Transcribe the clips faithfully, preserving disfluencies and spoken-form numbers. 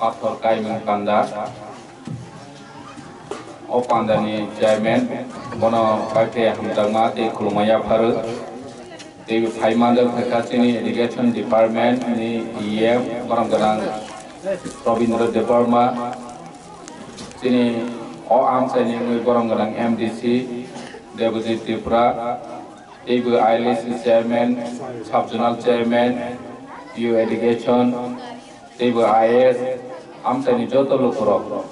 Pathor kaimung panda. O pandani chairman, bono paikhe hamjakma tei khulumma yapharwi. Tei phaima wngkha chini education department ni E M, borom gwnang Robindra Debbarma. Chini o amchaini wngwi borom gwnang M D C, Debojit Tripura. Teibo I L A C chairman, sub zonal chairman, P O education, teibo I A S, amchaini joto lukurok,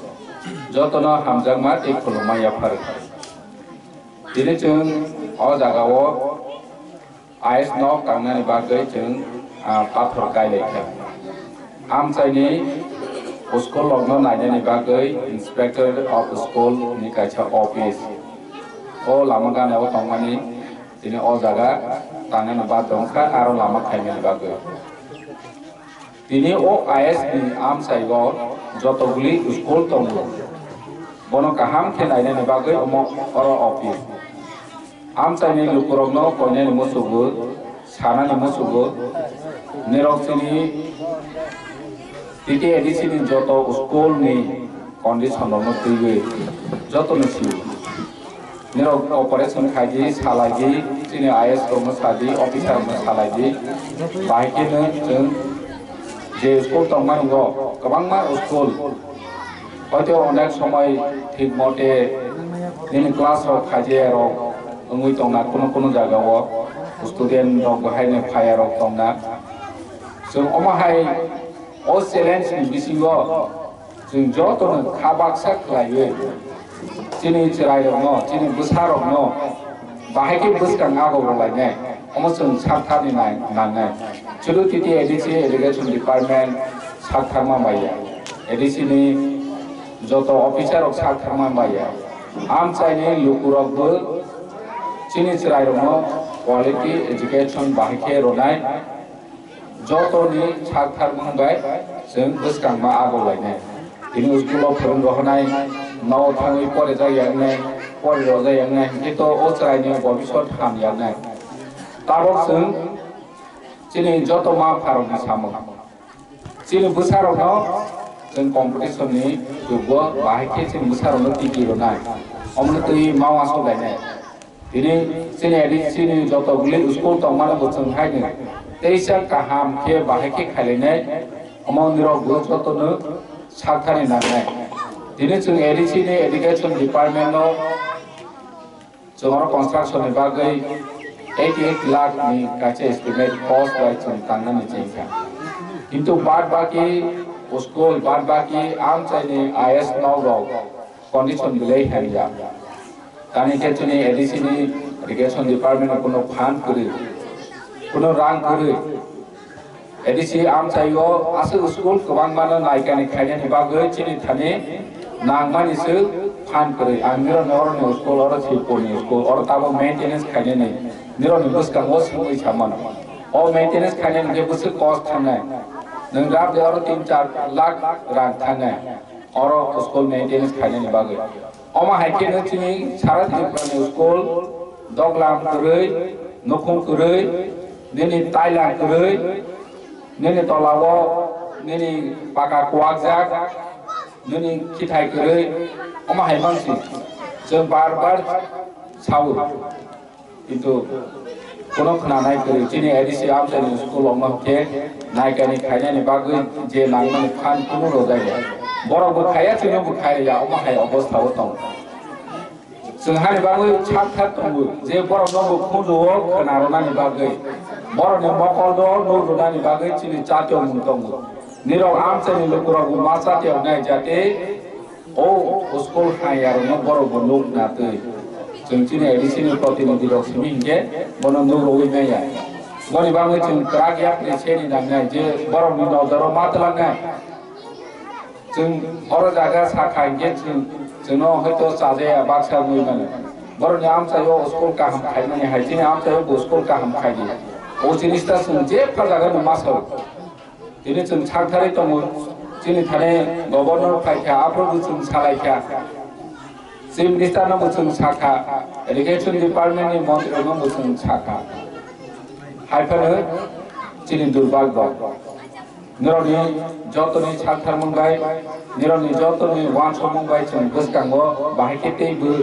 jotono hamjakma tei khulumma yaphar. Tini chwng o jagao I A S nok tangnani bagwi chwng, ah, pathor kailaikha. Amchaini school rokno nainani bagwi inspector of school ni kaisa office o lama gana o tongmani. Tini o jaga tangnani bad wngkha aro lama khainani bagwi. Tini o I A S ni amchai o jotoguli school tongo, bono kaham khe nainani bagwi omo oro office. Amchaini lukurokno koinani musugo, sanani musugo, nirok chini T T A D C ni joto school ni condition rokno twiwi jotono sio. Nirok operation khaidi, salaidi, chini I A S rokno sadi, officer rokno salaidi. Bahai kheno chwng je school tongmani o kwbangma school hoito onek somoi thik mote nini class rok khaijaya rok wngwi tongna, kuno kuno jaga o student rok bo haino phaiya rok tongna. Chwng omo hai o challenge ni bisingo chwng jotono kha baksa khlaiwi chini chwrairokno, chini bwsarokno bahai khe bwskang agok rwlainai, omo chwng saktharni nai-, nangnai. Chudu T T A D C education department saktharma baiya, A D C ni joto officer rok saktharma baiya. Amchaini lukurokbo chini chwrairokno quality education bahai khe rwnai. Jotoni sak thar mung bai chwng bwskangma agok lainai. Tini school o phwrwng rohornai, nogo thangwi pore jak yaknai, pore rojak yaknai, hinkhe to o chwraini bobisot ham yaknai. Tabok chwng chini joto ma pharokni samung. Chini bwsarokno chwng competition ni jugo bahai khe chini bwsarokno tiki rwnai. Omono twi ma uansuk lainai. Tini chini A D C ni joto guli school tongmani bo chwng haino teisa kaham khe bahai khe khailainai, omo nirok bo jotono sakthani nangnai. Tini chwng A D C ni education department no chwng oro construction ni bagwi eighty eight lakh ni kaisa estimate cost bai chwng tangnani chengkha. Kintu bad baki school, bad baki amchaini I A S nok rok condition belai hamya. Tani khe chini A D C ni education department no kuno fund kwrwi, kuno rang kwrwi. A D C amchaio aswk school kwbangmano naikani khainani bagwi chini thani nangmani se fund kwrwi. Ang nirokni oroni school, oro Sripurni school, oro tabuk maintenance khainani nirokni bwskango swngwi samano. O maintenance khainani khe bwswk cost thangnai. Nwng rab de oro tin char lakh rang thangnai. Oro school maintenance khainani bagwi. Omo hai khe no chini sara Tripura ni school doglam kwrwi, nukhung kwrwi, nini tailang kwrwi, nini tola o nini paka kuwakjak, nini khithai kwrwi, omo hai bangsi chwng bar bar sao. Kintu kuno khwnanai kwrwi, chini A D C amchaini school rokno khe naikani khainani bagwi je nangmani fund kuno rwjak ya. Borok bo khaiya, chwngno bo khaiya, omo hai obostha o tongo. Chwng hani bagwi sak thar tongo je borokno bo khunju o khwna rwnani bagwi, borokni mokol do nuk rwnani bagwi chini chatiyokmung tongo. Nirok amchaini lukurok bo ma chatiyoknai jate O school haiyarokno borok bo nuk natwi. Chwng chini A D C ni protinidhi rok simi hinkhe bono nuk rwui maya. Boni bagwi chwng kwrak yapri seni nangnai je borokni nojoro ma twlangnai. Chwng oro jaga sakha hinkhe chwng, chwngno hoito chajaya baksa wngwi mano. Borokni amchaio school kaham khaimani hai chini amchaio bo school kaham khaidi. O jinista chwng jepha jagano ma sao. Tini chwng saktharwi tongo, chini thani governor phaikha, aphuru bo chwng salaikha, chief minister no bo chwng sakha, education department ni montri no bo chwng sakha. Haiphano chini durbagyo. Nirokni jotoni saktharmung bai, nirokni jotoni uansukmung bai chwng bwskango bahai khe teibo,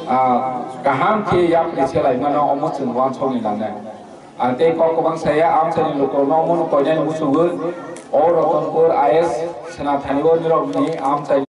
ah, kaham khe yapri se laimano omo chwng uansukni nangnai. Ah, tei kok kwbang saya amchaini lukurokno omono koinani muchungo o Ratanpur I S Senathani o nirokni amchai